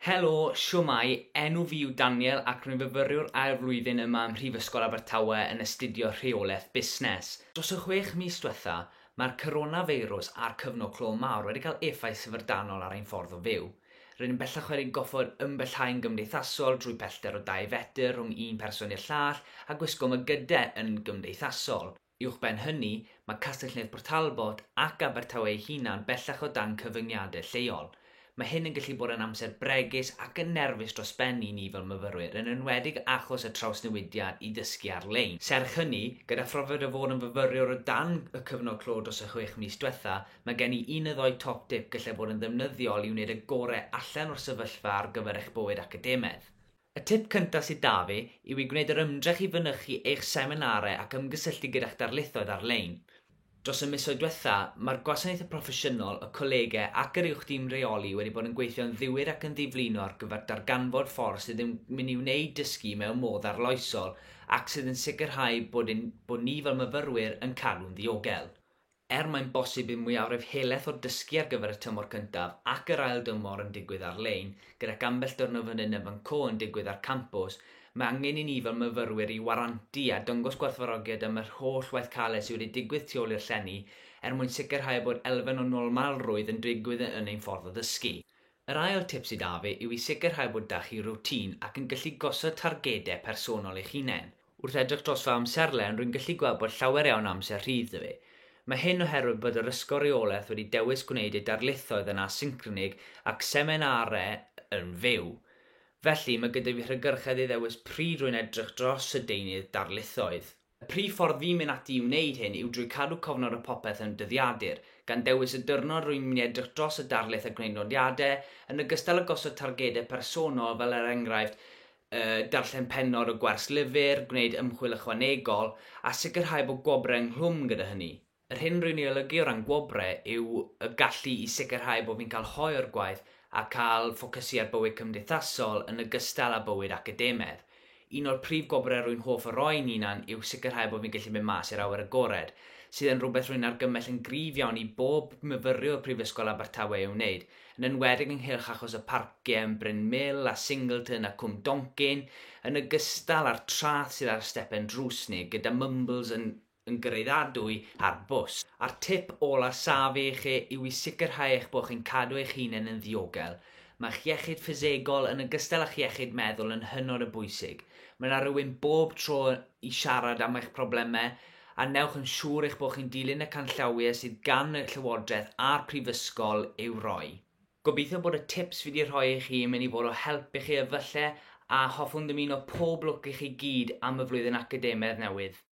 Helo, shwmae, enw fi yw Daniel ac rwy'n fyfyriwr ail flwyddyn yma ym Mhrifysgol Abertawe yn astudio rheolaeth busnes. Dros y 6 mis diwetha, mae'r coronafeirws a'r cyfnod clo mawr wedi cael effaith syfrdanol ar ein ffordd o fyw. Rydym bellach wedi goffod ymbellhau'n gymdeithasol drwy pellter o 2 fetr rhwng un person i'r llall a gwisgo mygydau yn gymdeithasol. Uwchben hynny, mae Castell-nedd Port Talbot ac Abertawe ei hunan bellach o dan cyfyngiadau lleol. Mae hyn yn gallu bod yn amser bregus ac yn nerfus dros ben i ni fel myfyrwyr, yn enwedig achos y trawsnewidiad i ddysgu ar-lein. Serch hynny, gyda phrofiad o fod yn fyfyriwr o dan y cyfnod clo dros y 6 mis diwetha, mae gen i un neu ddoi top tip gallai bod yn ddefnyddiol i wneud y gorau allan o'r sefyllfa ar gyfer eich bywyd academaidd. Y tip cyntaf sydd 'da fi yw i gwneud yr ymdrech i fynychu eich seminarau ac ymgysylltu gyda'ch darlithoedd ar-lein. Dros y misoedd diwetha, mae'r gwasanaethau proffesiynol, y colegau ac yr uwch dîm reoli wedi bod yn gweithio'n ddiwyd ac yn ddiflino ar gyfer darganfod ffordd sydd yn mynd i wneud dysgu mewn modd arloesol ac sydd yn sicrhau bod ni fel myfyrwyr yn cadw'n ddiogel. Er mae'n bosib i mwyafrif helaeth o'r dysgu ar gyfer y tymor cyntaf ac yr ail dymor yn digwydd ar-lein, gydag ambell diwrnod fan hyn a fan 'co yn digwydd ar campws, mae angen i ni fel myfyrwyr i warantu a dangos gwerthfawrogiad am yr holl waith caled sydd wedi digwydd tu ôl i'r llenni er mwyn sicrhau bod elfen o normalrwydd yn digwydd yn ein ffordd o ddysgu. Yr ail tip sydd 'da fi yw i sicrhau bod 'da chi rwtîn ac yn gallu gosod targedau personol eich hunain. Wrth edrych dros fy amserlen, rwy'n gallu gweld bod llawer iawn o amser rhydd 'da fi. Mae hyn oherwydd bod yr ysgol reolaeth wedi dewis gwneud ei darlithoedd yn asyncronig ac seminarau yn fyw. Felly, mae gyda fi hygyrchedd i ddewis pryd rwy'n edrych dros y deunydd darlithoedd. Y prif ffordd fi'n mynd ati i wneud hyn yw drwy cadw cofnod o popeth yn dyddiadur, gan dewis y diwrnod rwy'n mynd i edrych dros y darlith a gwneud nodiadau, yn ogystal â gosod targedau personol fel er enghraifft darllen pennod o gwers lyfr, gwneud ymchwil ychwanegol, a sicrhau bod gwobrau ynghlwm gyda hynny. Yr hyn rwy'n ei olygu o ran gwobrau yw y gallu i sicrhau bod fi'n cael hoe o'r gwaith a cael ffocysu ar bywyd cymdeithasol yn ogystal â bywyd academaidd. Un o'r prif gwobrau rwy'n hoff o roi i'n hunan yw sicrhau bod fi'n gallu mynd mas i'r awyr agored, sydd yn rhywbeth rwy'n argymell yn gryf iawn i bob myfyriwr Prifysgol Abertawe ei wneud, yn enwedig ynghylch achos y parciau yn Bryn Mill a Singleton a Cwm Doncyn, yn ogystal â'r traeth sydd ar stepen drws ni, gyda Mumbles yn gyraeddadwy ar bws. A'r tip ola sa fi i chi yw i sicrhau eich bod chi'n cadw eich hunain yn ddiogel. Mae'ch iechyd ffisegol yn ogystal â'ch iechyd meddwl yn hynod o bwysig. Mae yna rhywun bob tro i siarad am eich problemau a newch yn siŵr eich bod chi'n dilyn y canllawiau sydd gan y Llywodraeth a'r Prifysgol i'w roi. Gobeithio bod y tips fi wedi rhoi i chi yn mynd i fod o help i chi efallai, a hoffwn ddymuno pob lwc i chi gyd am y flwyddyn academaidd newydd.